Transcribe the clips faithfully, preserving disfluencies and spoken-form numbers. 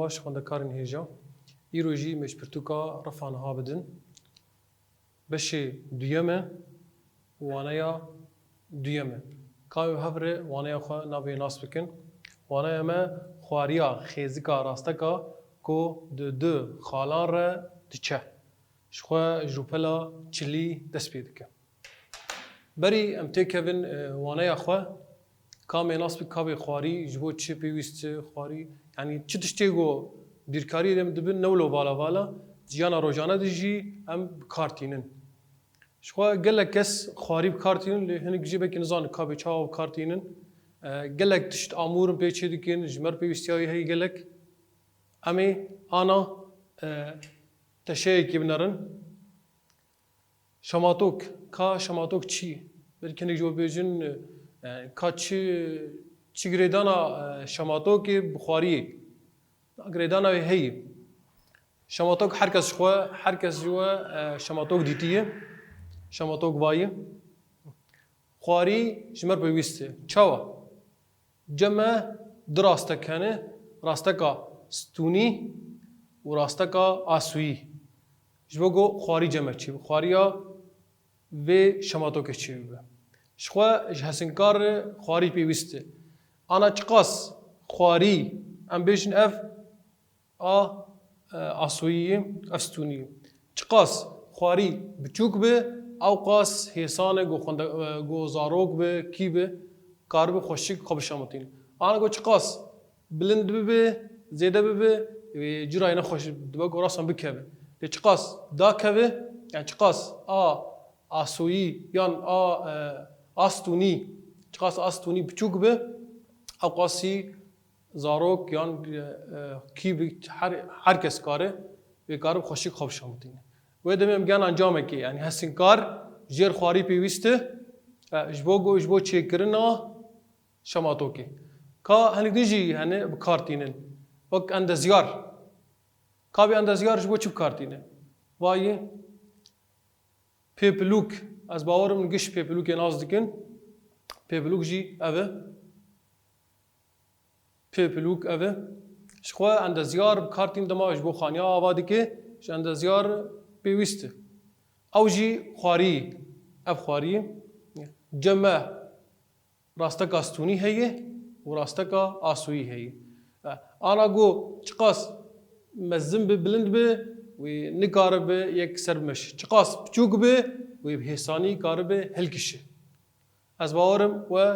Baş xwendekarên hêja, îro jî me ji pirtûka Refa niha bidin. Beşê duyem e, waneya duyem e. Ka em hev re waneya xwe navê nas bikin. Waneya me xwariya xêzika rasteka ku di du xalan re diçe. Ji xwe ji rûpela çilî dest pê dike. Berî em têkevin, e, waneya xwe, ka me nas bike, ka bê xwarî, ji bo çi pêwîst e xwarî, yanî çi tiştê ku bîrkariyê de em dibin, ne wilo vala vala, jiyana rojane de jî em bi kar tînin. Ji xwe gelek kes xwarî bi kar tînin, lê hinek jî belkî nizanin ka bê çawa bi kar tînin. E, gelek tişt amûr in pê çê dikin, ji me re pêwîstiya wî heye gelek. Em ê ana, e, teşeyekê binerin. Şematok. Ka şematok çi? Belkî hinek ji we bêjin, e, ka çi, çi girêdana, e, şematokê bi xwariyê? Girêdana wê heye. Şematok her kes ji xwe, her kes ji we, e, şematok dîtiye. Şematok vayî. Xwarî ji me re pêwîst e. Çawa? Cem me du rastek hene, rasteka stûnî û rasteka asûyî. Ji bo ku xwarî cem me çêbibe, xwariya vê şematokê çêbibe. Ji xwe ji hesinkar re xwarî pêwîst e. Ana çiqas xwarî, em bêjin ev a, e, asûyî, ev stûnî. Çiqas xwarî biçûk be, ewqas hêsan e ku xwende-, e, ku zarok be, kî be, karibe xweşik xwe bişemitîne. Ana ku çiqas bilind bibe, zêde bibe, wê cîrayê nexweş dibe ku rastan bikeve. Lê çiqas dakeve, yani çiqas a asûyî yan a, e, a stûnî, çiqas a stûnî biçûk be, ewqasî zarok yan, e, e, kî bi her, her kes kare, wê kare bi xweşik xwe bişemitîne. Wê demê em gihên encamekê, yani hesinkar jêr xwarî pêwîst e, e, ji bo go-, ji bo çêkirina şematokê. Ka hinek din jî hene bi kar tînin. Wek endezyar. Ka bê endezyar ji bo çi bi kar tîne? Vayî pêpilûk. Ez bawer im giş pêpilûkê nas dikin. Pêpilûk jî ev e. Pêpilûk ev e. Ji xwe endezyar bi kar tîn dema ji bo xaniya ava dike, ji endezyar pêwîst e. Ew jî xwarî, ev xwarî. Cem me rasteka stûnî heye û rasteka asûyî heye. E, ana ku çiqas mezin bi, bilind bi, wê nikaribe yek ser bimeşe. Çiqas biçûk bi, wê bi hêsanî karibe hilkişe. Ez bawer im we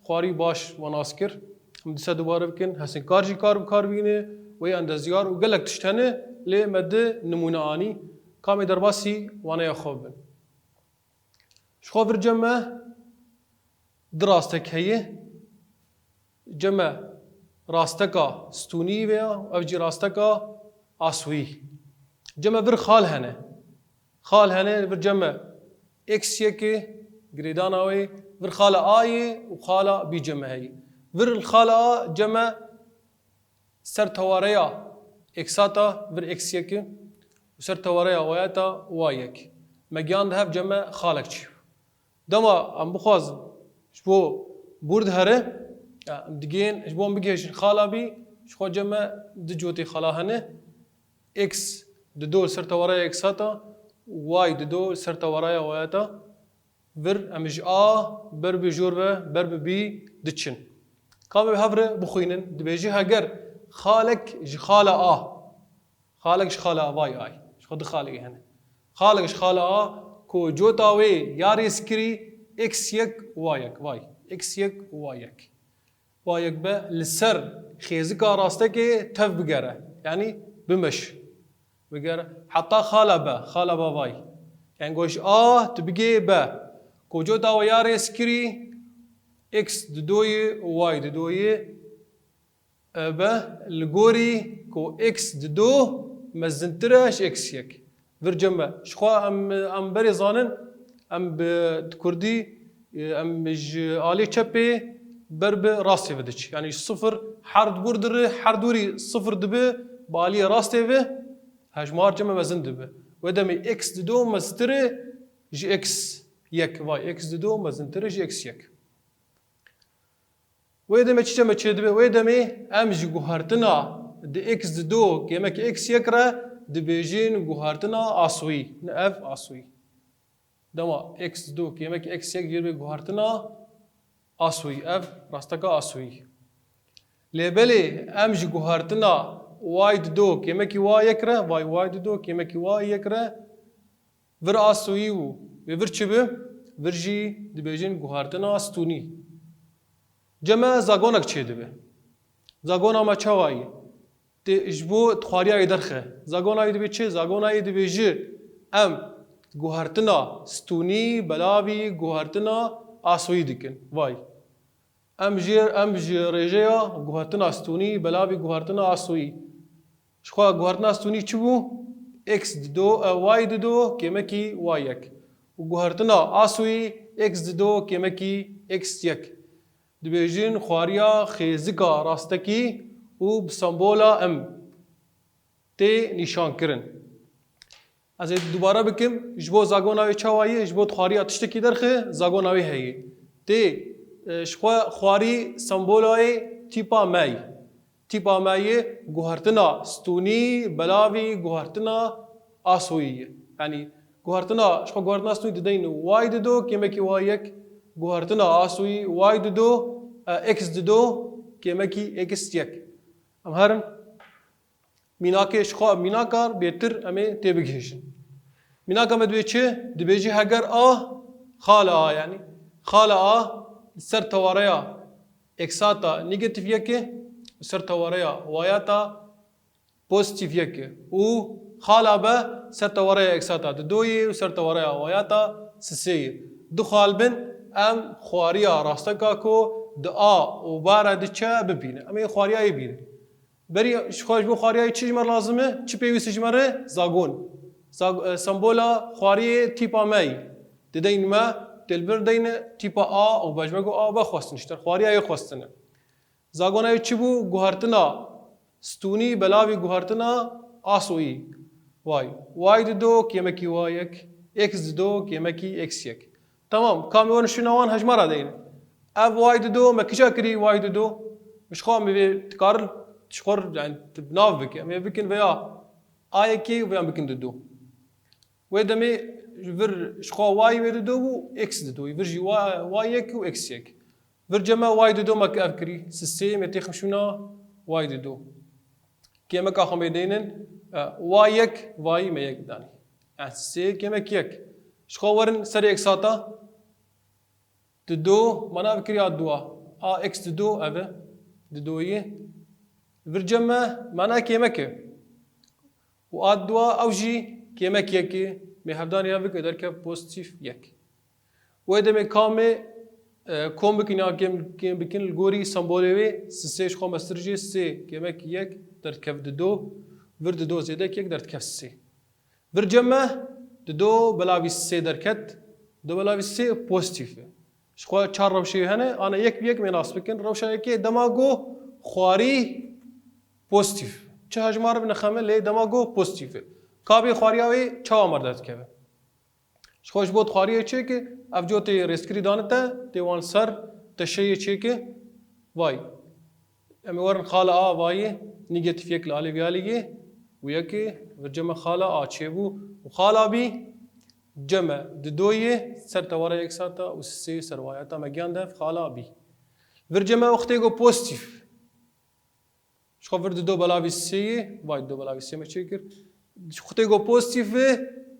xwarî baş we nas kir. Em dîsa dubare bikin, hesinkar jî kar bi kar bîne, wê endezyar û gelek tişt hene, lê me di nimûne anî. Ka em ê derbasî waneya xwe bibin. Ji xwe vir cem me du rastek heye. Cem me rasteka stûnî veya ev jî rasteka asûyî. Cem me vir xal hene. Xal hene, vir cem me x yekê, girêdana wê, vir xala a yê û xala bî cem me heye. Vir xala a cem me ser tewareya eksata vir x yekê û ser tewareya wayata y yek. Me gihand hev cem me xalek çêbû. Dema em bixwazin ji bo bûr dihere, ya, em digihên ji bo em bigihêjin xala bî, ji xwe cem me du cotê xala hene. X dido li ser tewareya eksata, y dido li ser tewareya wayata. Vir em ji A ber bi jor ve, ber bi B diçin. Ka em ê bi hev re bixwînin, dibêje heger xalek ji xala A, xalek ji xala A, vay ay, ji xwe du xalê hene. Xalek ji xala A ku cota wê ya rêzkirî x yek y yek, vay, x yek y yek. Y yek be li ser xêzika rastekê tev bigere, yanî bimeş. Bigere heta xala B, xala B vay. Yanî goş A, tu bigê B. Ku cota wê ya rêzkirî x didoyê û y didoyê, e, be li gorî ku x dido mezintir e ji x yek. Vir cem me. Ji xwe em, em berê zanin, em bi, di kurdî, e, em ji alê çepê ber bi rastê ve diçi. Yanî ji sifir her dibûr dire, her dûrî sifir dibe, bi aliyê rastê ve hejmar cem me mezin dibe. Wê demê x dido mezintir e ji x yek. Vay, x dido mezintir e ji x yek. Wê demê çi cem me çêdibe? Wê demê em ji guhertina di x di do kêmekî x yek re dibêjin guhertina asoyî. Ne ev asoyî. Dema x di do kêmekî x yek jê re guhertina asoyî. Ev rasteka asoyî. Lê belê em ji guhertina y di do kêmekî y yek re, vay y di do kêmekî y yek re vir asoyî û wê vir çi bi? Vir jî dibêjin guhertina stûnî. Ceme zagonek çêdibe. Zagona me çawa ye? Tê ji bo xwariyayê derxe. Zagona wê dibê çi? Zagona wê dibê ji em guhertina stûnî belavî guhertina asoyî dikin. Vay. Em ji, em ji rêjeya guhertina stûnî belavî guhertina asoyî. Ji xwe guhertina stûnî çi bû? X di do, e, y di do kêmekî y yek. Û guhertina asoyî x di do kêmekî x yek. Dibêjin xwariya xêzika rastekî û bi sembola M tê nîşankirin. Ez ê dubare bikim, ji bo zagona wê çawa ye, ji bo xwariya tiştekî derxe, zagona wê heye. Tê, e, ji xwe xwarî sembola yê tîpa M ye. Tîpa M ye guhertina stûnî, belavî guhertina asoyî ye. Yanî guhertina, ji xwe guhertina stûnî dideyne y di do kêmekî y yek, guhertina asoyî y di do, e, x di do kêmekî x yek. Em herin mînakê ji xwe mînaka bêtir em ê têbigihîjin. Mînaka me dibê çi? Dibêjî heger A xala A, yanî xala A li ser tewareya eksata negatif yek e û ser tewareya wayata pozitif yek e û xala B ser tewareya eksata dido ye û ser tewareya wayata sisê ye. Du xal bin, em xwariya rasteka ku di A û B re diçe bibîne. Em ê xwariya yê bînin. Berî ji xwe ji bo xwariyayê çi ji me re lazim e? Çi pêwîst e ji me re? Zagon. Zag-, e, sembola xwariyê tîpa me yî. Dideyn me, tê li vir deyne tîpa A û B, ji me got A B xwestin, ji te xwariyayê xwestine. Zagona yê çi bû? Guhertina stûnî belavî guhertina asoyî. Vay. Y di do kêmekî y yek, x di do kêmekî x yek. Tamam, ka em ê werin şûna wan hejmara deyne. Ev y di do, me kîja kirî y di do? Ji xwe em ê vê dikarin, ji xwe re, yani, nav bike. Em ê bikin veya A yekê û veya em bikin di do. Wê demê vir ji xwe y wê di do bû, x di do. Vir jî y, y yek û x yek. Vir cem me y di do me ev kirî. Sisê me têxim şûna y di do. Kêmeka xwe me deynin, e, y yek, vayî me yek danî. Yani sê kêmek yek. Ji xwe werin serê eksata. Di do, mana ev kiriya dua. A x di do ev e. Di do yê. Vir cem me, mana kêmek e. Û a dua ew jî kêmek yek e. Me hevdanî ev bike derkev pozitif yek. Wê demê ka me, e, kom bikin ya kêm, kêm bikin li gorî sembolê wê, sisê ji xwe mestir jê sê kêmek yek derkev di do, vir di do zêde yek derkev sê. Vir cem me di do belavî sê derket, do belavî sê pozitîf e. Ji xwe çar rewşê hene, ana yek bi yek me nas bikin. Rewşa yekê dema ku xwarî pozitîf. Çi hejmar bi nexeme lê dema ku pozitîf e. Ka bê xwariya wê çawa me derdikeve? Ji xwe ji bo xwariyê çêke, ev cotê rêzkirî dane te, tê wan ser, te şeyê çêke, vay. Em ê werin xala A vayê, negatif yek li alî vî alî yê, û yekê vir cem me xala A çêbû, û xala bî, cem me di do yê, ser tewara eksata û sisê ser wayata me giyan dev, xala bî. Vir cem me wextê ku pozitîf. Ji xwe vir di do belavî sê yê, vay di do belavî sê me çêkir. Ji xwe tê ku pozitîf e,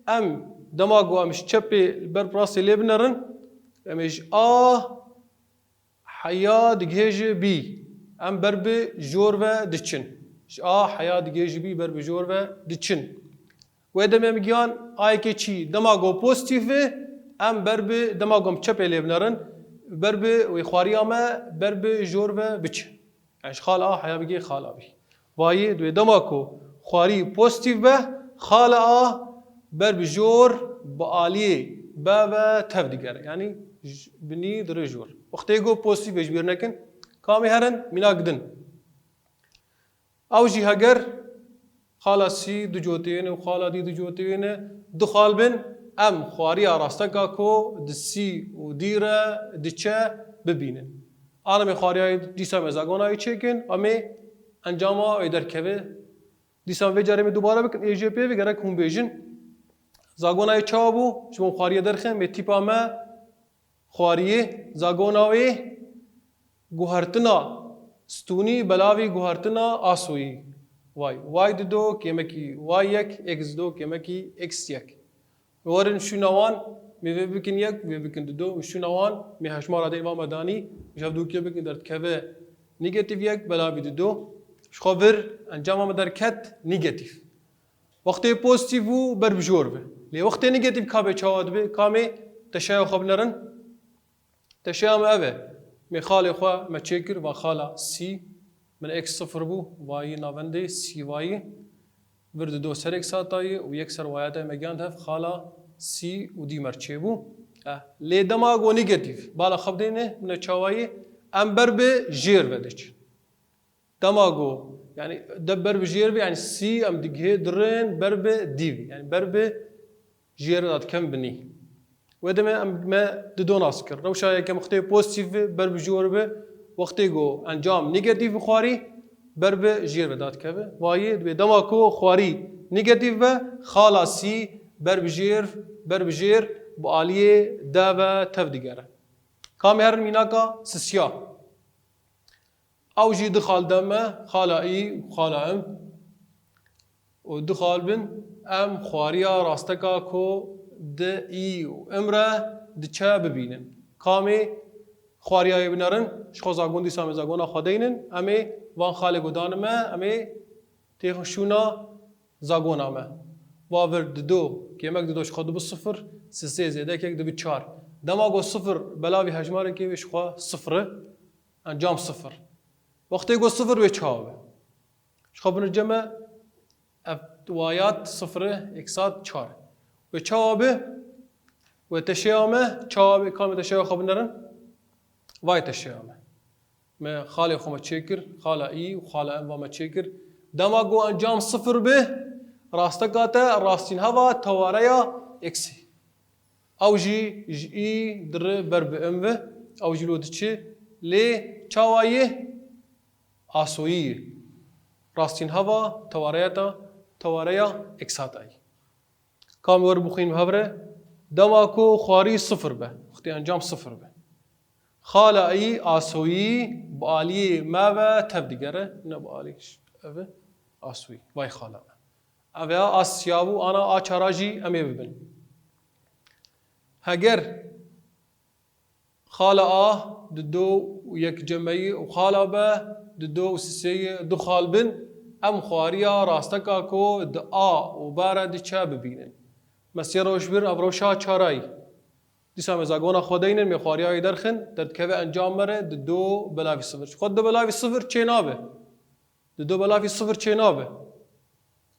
em dema ku em ji çepê li ber rastê lê binerin, em ê ji A heya digihê ji bî, em ber bi jor ve diçin. Ji A heya digihê ji bî ber bi jor ve diçin. Wê demê em giyan A yekê çî, dema ku pozitîf e, em ber bi, dema ku em çepê lê binerin, ber bi wê xwariya me, ber bi jor ve biçin. Yani ji xala A heya bigê xala bî. Vayê, dibê dema ku xwarî pozitîf be, xala A ber bi jor bi aliyê B ve tev digere. Yani j-, binî dire jor. Wextê ku pozitîf e ji bîr nekin, ka em ê herin mînak din. Ew jî heger xala sî du cotê ne û xala dî du cotê ne, du xal bin, em xwariya rasteka ku di sî û dî re diçe bibînin. Ana em ê xwariyayê dîsa me zagona wê çêkin, em ê encama wê derkeve. Dîsa vê carê me dubare bikin, ê jê pê ve gerek hûn bêjin. Zagona yê çawa bû? Ji bo xwariyê derxin, mê tîpa me xwariyê, zagona wê guhertina stûnî belavî guhertina asoyî. Vay, vay dido kêmekî vay yek, x dido kêmekî x yek. Werin şûna wan, mê vê bikin yek, vê bikin dido, şûna wan, mê hejmara dê va me danî, ji hev dûkê bikin derdikeve negatîf yek, belavî dido. Ji xwe vir encama me derket negatîf. Wextê pozîtîf bû, ber bi jor be. Lê wextê negatîf ka bê çawa dibe, ka mê teşeya xwe binerin? Teşeya me ev e. Mê xalê xwe me çêkir, va xala sî, min x sifir bû, vayî navendê, sî vayî. Vir dido ser x hatayî û yek ser wayata me gihand hev, xala sî û dî mer çêbû. Eh, lê dema go negatîf, bala xwe bidêne, min e çawayî, em ber bi jêr ve diçin. Dema go, yani de ber bi jêr ve, yani sî em digihê dirin ber bi dî ve. Yani ber bi jêr ve dadikem binî. Wê demê em me dido nas kir. Rewşa yekem wextê pozîtîf ve, ber bi jor ve, wextê go encam negatîf bi xwarî, ber bi jêr ve dadikeve. Vayê dibê dema ku xwarî negatîf be, xala sî ber bi jêr, ber bi jêr bi aliyê de ve tev digere. Kamê herin mînaka sisiya. Ew jî du xal de me, xala î û xala im. Û du xal bin, em xwariya rasteka ku di î û im re diçe bibînin. Kamê xwariyayê binerin, ji xwe zagon dîsa em ê zagona xwe deynin, em ê van xalê ku dane me, em ê têxin şûna zagona me. Va vir dido, kêmek dido ji xwe dibi sifir, sisê zêdekek dibi çar. Dema ku sifir belavî hejmarekê wê ji xwe sifir e, encam sifir. Wextê ku sifir wê çawa be? Ji xwe binirce me, ev wayat sifir e, eksat çar. Wê çawa be? Wê teşeya me çawa be? Kamê teşeya xwe binerin? Vay teşeya me. Me xalê xwe me çêkir, xala î û xala em va me çêkir. Dema ku encam sifir be, rasteka te rastîn heva tewareya eksî. Ew jî ji î dire ber bi em ve, ew jî lo diçe, lê çawa ye? Asoyî ye. Rastîn heva tewareyeta, tewareya eksatayî. Kam wer bixwînim hevre, dema ku xwarî sifir be, wextê encam sifir be. Xala î asoyî bi aliyê me ve tev digere, ne bi alî ş-, ev e asoyî. Vay xala me. Ev ya a siya bû, ana a çara jî em ê bibin. Heger xala a dido û yek cemeyî û xala be dido û siseyî du xal bin, em xwariya rasteka ku di a û be re diçe bibînin. Me sê rewş bir, ev rewşa çarayî. Dîsa me zagona xwe deynin, me xwariya wê derxin, derdikeve encam me re dido belavî sifir. Xwe dido belavî sifir çênabe. Dido belavî sifir çênabe.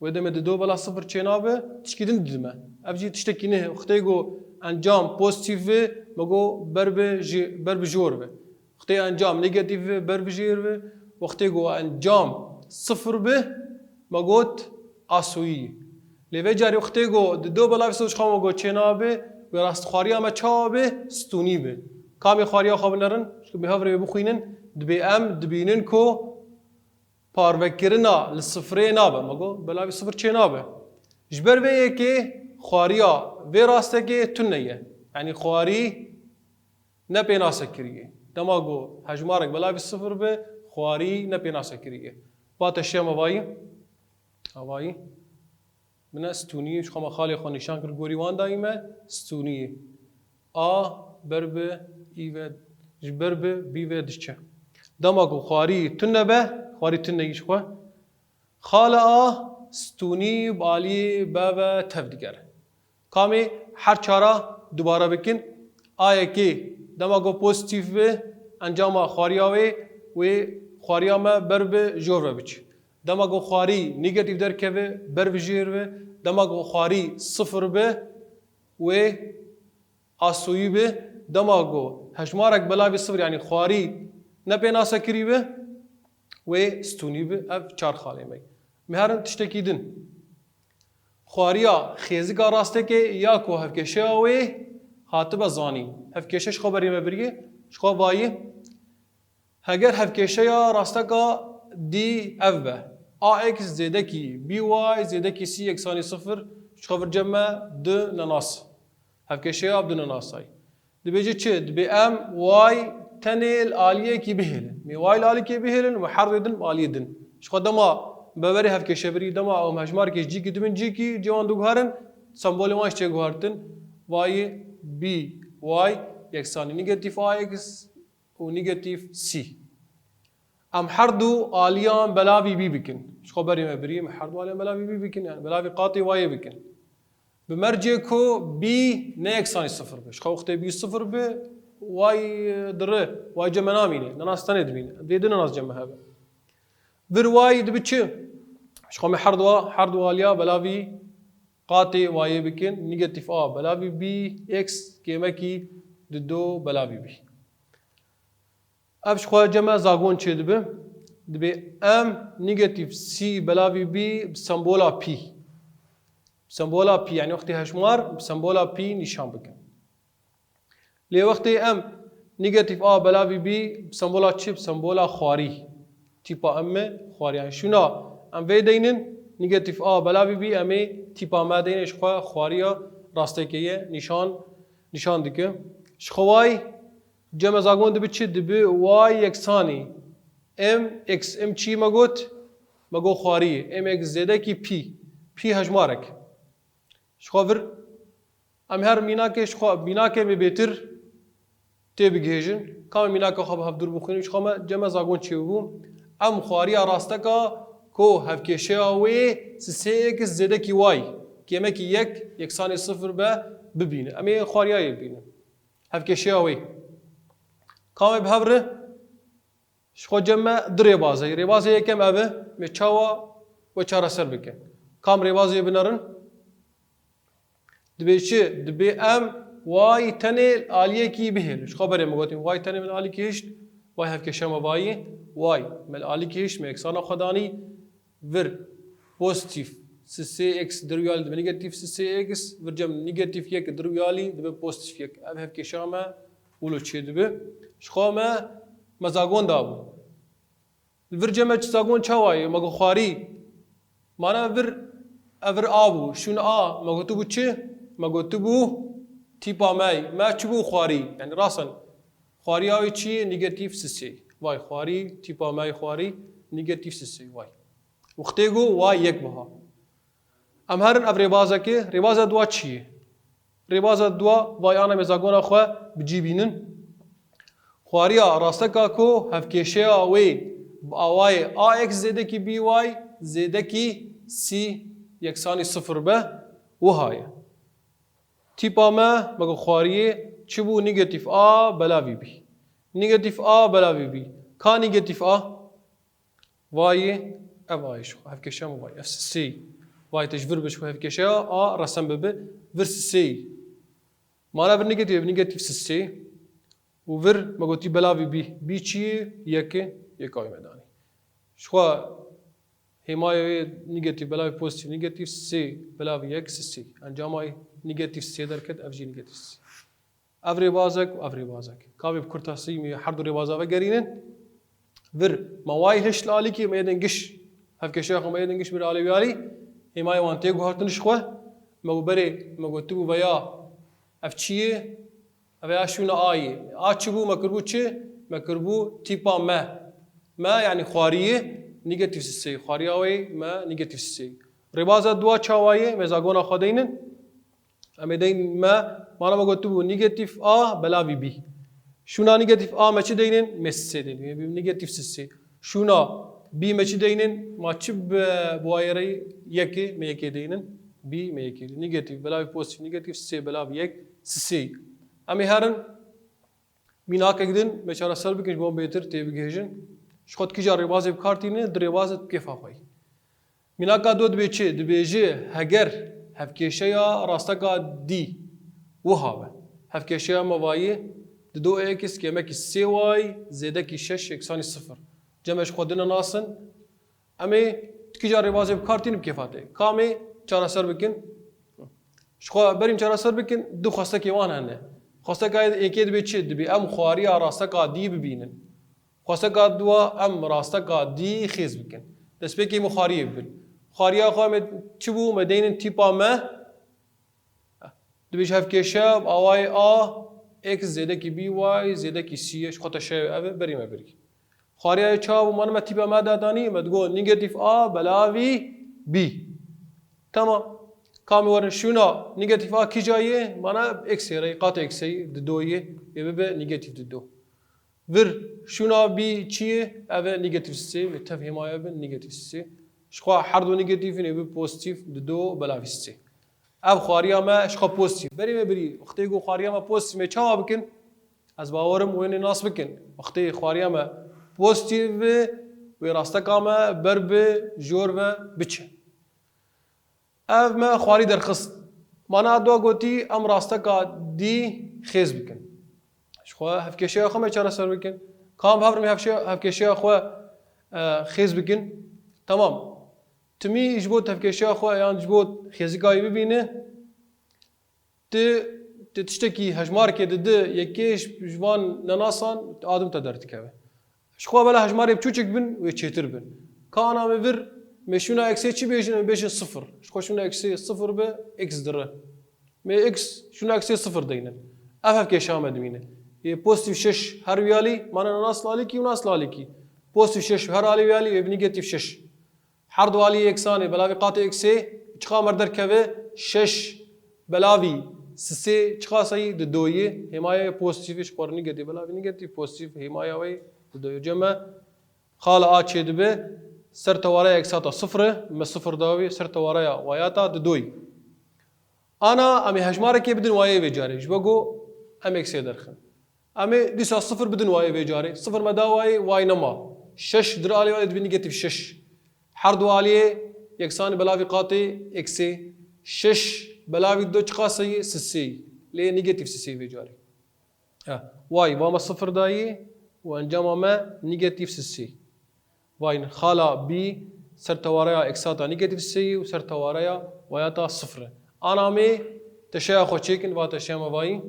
Wê demê dido bela sifir çênabe, tişkî din didime. Ev jî tiştekî ne. Wextê ku encam pozîtîf be, me got ber bi jê-, ber bi jor be. Wextê encam negatîf be, ber bi jêr be. Wextê ku encam sifir be, me got asoyî. Lê vê carê wextê ku dido belavî sifir ji xwe me got çênabe, wê rastxwariya me çawa be, stûnî be. Kamê xwariya xwe binerin, ji me hev re wê bixwînin, dibê em dibînin ku parvekirina li sifirê nabe. Me got, belavî sifir çênabe. Ji ber vê yekê xwariya vê rastekê tune ye. Yanî xwarî ne pênase kiriye. Dema ku hejmarek belavî sifir be, xwarî ne pênase kiriye. Va teşeya me vayî. Avayî. Min e stûniyê, ji xwe me xalê xwe nîşan kir, gorî wan dayî me, stûniyê. A ber bi î ve, ji ber bi bî ve diçe. Dema ku xwarî tune be, xwarî tune yî ji xwe. Xala a stûnî bi alî be ve tev digere. Kamê her çara dubare bikin. A yekê dema ku pozîtîf be, encama xwariya wê, wê xwariya me ber bi jor ve biçe. Dema ku xwarî negatîf derkeve, ber bi jêr ve. Dema ku xwarî sifir be, wê asoyî be. Dema ku hejmarek belavî sifir, yanî xwarî ne pênasekirî be, wê stûnî be. Ev çar xalê me. Me herin tiştekî din. Xwariya xêzika rastekê ya ku hevkêşeya wê hatibe zanîn. Hevkêşe ji xwe berê me biriye, ji xwe vayî. Heger hevkêşeya rasteka D ev be. A x zêdekî B y zêdekî C yeksanî sifir, ji xwe vir cem me du nenas. Hevkêşeya bi du nenasay. Dibêje çi? Dibê em Y tenê li aliyekî bihêlin. Em Y li aliyekê bihêlin û her dê din bi aliyê din. Ji xwe dema beverê hevkêşevirî, dema em hejmarkê ji cîkî dibin cîkî, cê wan diguherin, sembolê wan jî tê guhertin. Vayê B Y yeksanî negatîf A X û negatîf C. Em her du aliyan belavî B bikin. Ji xwe berê me birî, em her du aliyan belavî B bikin, yani belavî qatê Y bikin. Bi mercê ku B ne yeksanî sifir be. Ji xwe wextê B sifir be, Y dire, Y cem me namîne. Nenas tenê dimîne. Em dê du nenas cem me hebe. Vir Y dibi çi? Ji xwe me her du, her du aliya belavî qatê Y bikin. Negatîf A belavî B, X kêmekî dido belavî B. Ev ji xwe cem me zagon çêdibe. Dibê em negatîf C belavî B bi sembola pî. Bi sembola pî, yani wextê hejmar bi sembola pî nîşan bikin. Lê wextê em negatîf A belavî B bi sembola çi? Bi sembola xwarî. Tîpa em me xwarî. Yani şûna em vê deynin, negatîf A belavî B em ê tîpa me deynin, ji xwe xwariya rastekê ye nîşan, nîşan dike. Ji xwe Y cem me zagon dibi çi? Dibi Y yeksanî M X. M çi me got? Me got xwarî. M X zêdekî pî. Pî hejmarek. Ji xwe vir em her mînakê ji xwe, mînakê me bêtir tê bigihêjin. Ka me mînaka xwe bi hevdûr bixwînin, ji xwe me cem me zagon çêbû. Em xwariya rasteka ku hevkêşeya wê sisê X zêdekî Y, kêmekî yek yeksanê sifir be, bibînin. Em ê xwariyayê bibînin. Hevkêşeya wê. Ka me bi hev re? Ji xwe cem me du rêbazê. Rêbazê yekem ev e, me çawa we çareser bikin? Kam rêbazê binerin? Dibê çi? Dibê em Y tenê aliyekî bihêlin. Ji xwe berê me gotin, Y tenê min alîkî hişt, Y hevkêşe me vayî, Y. Me li alîkî hişt, me yeksana xwe danî, vir pozîtîf sisê X di rûya li dibe negatîf sisê X, vir cem negatîf yek di rûya lî dibe pozîtîf yek. Ev hevkêşa me wilo çêdibe. Ji xwe me, me zagon dabû. Li vir cem me çi zagon çawa ye? Me got xwarî. Mana vir, ev vir a bû. Şûn a. Me gotibû çi? Me gotibû tîpa me. Me çi bû? Xwarî. Yani rasan. Xwariya wê çi ye? Negatîf sisê. Vay xwarî, tîpa me xwarî, negatîf sisê. Vay. Wextê ku Y yek biha. Em herin ev rêbazekê, rêbaza dua çi ye? Rêbaza dua, vay ana me zagona xwe bi cî bînin. Xwariya rasteka ku hevkêşeya wê bi awayê A X zêdekî B Y zêdekî C yeksanî sifir be, wiha ye. Tîpa me, me got xwariyê çi bû? Negatîf A belavî B. Negatîf A belavî B. Ka negatîf A? Vayê, ev ayê ji xwe, hevkêşeya me vayê. Ev sisê. Vayê te ji vir bi ji xwe hevkêşeya A resen bibe, vir sisê. Mana vir negatîf, ev negatîf sisê. Û vir, me gotî belavî B. B çi ye? Yek e, yeka wê me danî. Ji xwe hêmaya wê negatîf, belavî pozîtîf, negatîf sê, belavî yek sisê. Encama wê negatîf sê derket, ev jî negatîf sê. Ev rêbazek û ev rêbazek. Ka vê bi kurtasî me her du rêbaza vegerînin. Vir, me Y hişt li alîkî, me yê din giş. Hevkêşeya xwe me yê din giş bir alê wî alî. Hêmayê wan tê guhertin ji xwe. Me û berê, me gotibû veya ev çi ye? Ev ya şûna A ye. A çi bû? Me kiribû çi? Me kiribû tîpa me. Me, yani xwariyê negatîf sisê. Xwariya wê me negatîf sisê. Rêbaza dua çawa ye? Me zagona xwe deynin. Em ê deyn me, mana me gotibû negatîf A belavî B. Şûna negatîf A me çi deynin? Me sisê deynin. Negatîf sisê. Şûna B me çi deynin? Ma çi bi, bi wayerê yekê, me yekê deynin. B me yekê deynin. Negatîf belavî pozîtîf negatîf sê belavî yek sisê. Em ê herin mînakek din me çareser bikin, ji bo bêtir tê bigihêjin. Ji xwe kîja rêbazê bi kar tîne, di rêbazê bi kêfa xwe yî. Mînaka do dibê çi? Dibêje heger hevkêşeya rasteka D wiha be. Hevkêşeya me vayî dido X kêmekî sê Y zêdekî şeş yeksanî sifir. Cem me ji xwe dine nasin. Em ê kîja rêbazê bi kar tînin bi kêfa tê. Ka em ê çareser bikin? Ji xwe berî em çareser bikin, du xwestekê wan hene. Xwesteka yekê dibê çi? Dibê em xwariya rasteka D bibînin. Xwesteka dua em rasteka dî xêz bikin. Destpêkê me xwariyê bibin. Xwariya xwe me çi bû? Me deynin tîpa me. Dibêj hevkêşe, awayê A, X zêdekî B Y zêdekî C ye, ji xwe teşeyo ev e, berî me birî. Xwariya çawa bû? Mane me tîpa me dadanî, me digot negatîf A belavî B. Tamam. Kamê werin şûna negatîf A kîja ye? Mane X ê re, qatê X ê, dido ye, ê bibe negatîf dido. Vir şûna B çi ye? Ev e negatîf sê, wê tev hêmaya bin negatîf sê. Ji xwe her du negatîf in, ê bi pozîtîf dido belavî sê. Ev xwariya me ji xwe pozîtîf. Berê me birî, wextê ku xwariya me pozîtîf me çawa bikin? Ez bawerim wênê nas bikin. Wextê xwariya me pozîtîf bi, wê rasteka me ber bi jor ve biçe. Ev me xwarî derxist. Mana dua gotî em rasteka dî xêz bikin. Ji xwe hevkêşeya xwe me çareser bikin. Kam hev me hevşe-, hevkêşeya xwe, e, xêz bikin. Temam. Timî ji bo hevkêşeya xwe yan ji bo xêzika wî bibîne, ti, ti tiştekî hejmarkê dide yekê ji, ji van nenasan adim te derdikeve. Ji xwe bela hejmarê biçûçik bin, wê çêtir bin. Ka ana me vir, me şûna eksê çi bêjin? Em bêjin sifir. Ji xwe şûna eksê sifir be, x dire. Me x, şûna eksê sifir deynin. Ev hevkêşa me dimîne. Yê pozîtîf şeş her wî alî, mane nas li alîkî û nas li alîkî. Pozîtîf şeş her alî wî alî, wê bi negatîf şeş. Her du alî yeksan e, belavî qatê eksê, çiqa me derkeve? Şeş belavî sisê çiqa seyî? Dido ye. Hêmaya pozîtîf, ji xwe re negatîf, belavî negatîf, pozîtîf, hêmaya wê dido ye. Cem me xala A çê dibe, ser tewaraya eksata sifir e, me sifir dawî, ser tewaraya wayata dido ye. Ana em ê hejmarekê bidin wayê vê carê, ji bo ku em eksê derxin. Em ê dîsa sifir bidin wayê vê carê. Sifir me da wayê, way nema. Şeş dir alî wayê dibe negatîf şeş. Her du aliyê yeksanî belavî qatê eksê. Şeş belavî du çiqa seyî? Sisê. Lê negatîf sisê vê carê. Eh, way, va me sifir dayî û encama me negatîf sisê. Vay, xala B ser tewaraya eksata negatîf seyî û ser tewaraya wayata sifir e. Ana me teşeya xwe çêkin, va teşeya me vayî.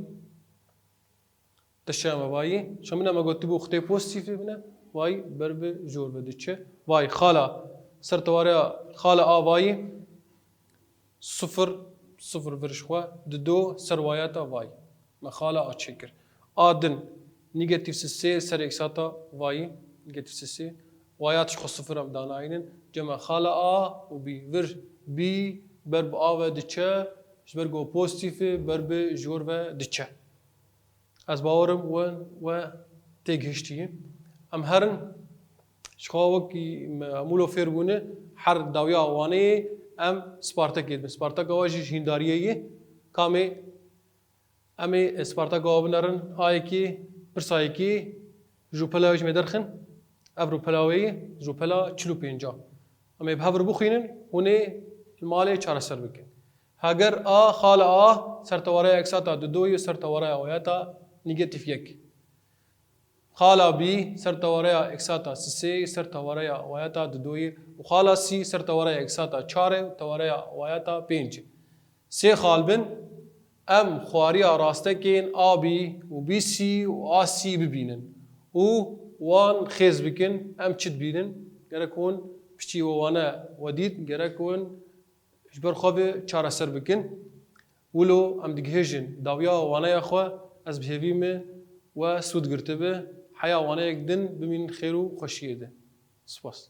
Teşeya me vayî. Şemine me gotibû xutê pozîtîf bine. Vayî ber bi jor ve diçe. Vayî xala ser tewaraya xala A vayî. Sifir, sifir vir ji xwe, dido ser wayata vayî. Me xala A çêkir. A din, negatîf sisê ser eksata vayî, negatîf sisê. Wayat ji xwe sifir em danayînin. Cem me xala A û B. Vir, B ber bi A ve diçe, ji ber ku pozîtîf e, ber bi jor ve diçe. Ez bawerim we, we têgihiştiye. Em herin, ji xwe wekî me mûlo fêr bûne, her dawiya waneyê em Spartakê dibin. Spartaka we jî ji hîndariyê ye. Kamê em ê Spartaka we binerin, a yekê, pirsa yekê, ji rûpela wê ji me derxin. Ev rûpela wê ye, rûpela çil û pênc a. Em ê bi hev re bixwînin, hûn ê li malê çareser bikin. Heger A, xala A, ser tewaraya eksata didoyê, ser tewaraya wayata negatîf yek. Xala B, ser tewaraya eksata sisê, ser tewaraya wayata didoyê û xala C, ser tewaraya eksata çarê û tewaraya wayata pêncê. Sê xal bin, em xwariya rastekên A B û B C û A C bibînin û wan xêz bikin, em çi dibînin? Gerek hûn piçî we wane we dît, gerek hûn ji ber xwe ve çareser bikin. Wilo em digihêjin dawiya waneya xwe, ez bi hêvî me we sûd girtibe. Heya waneyek din bimînin xêr û xweşiyê de. Spas.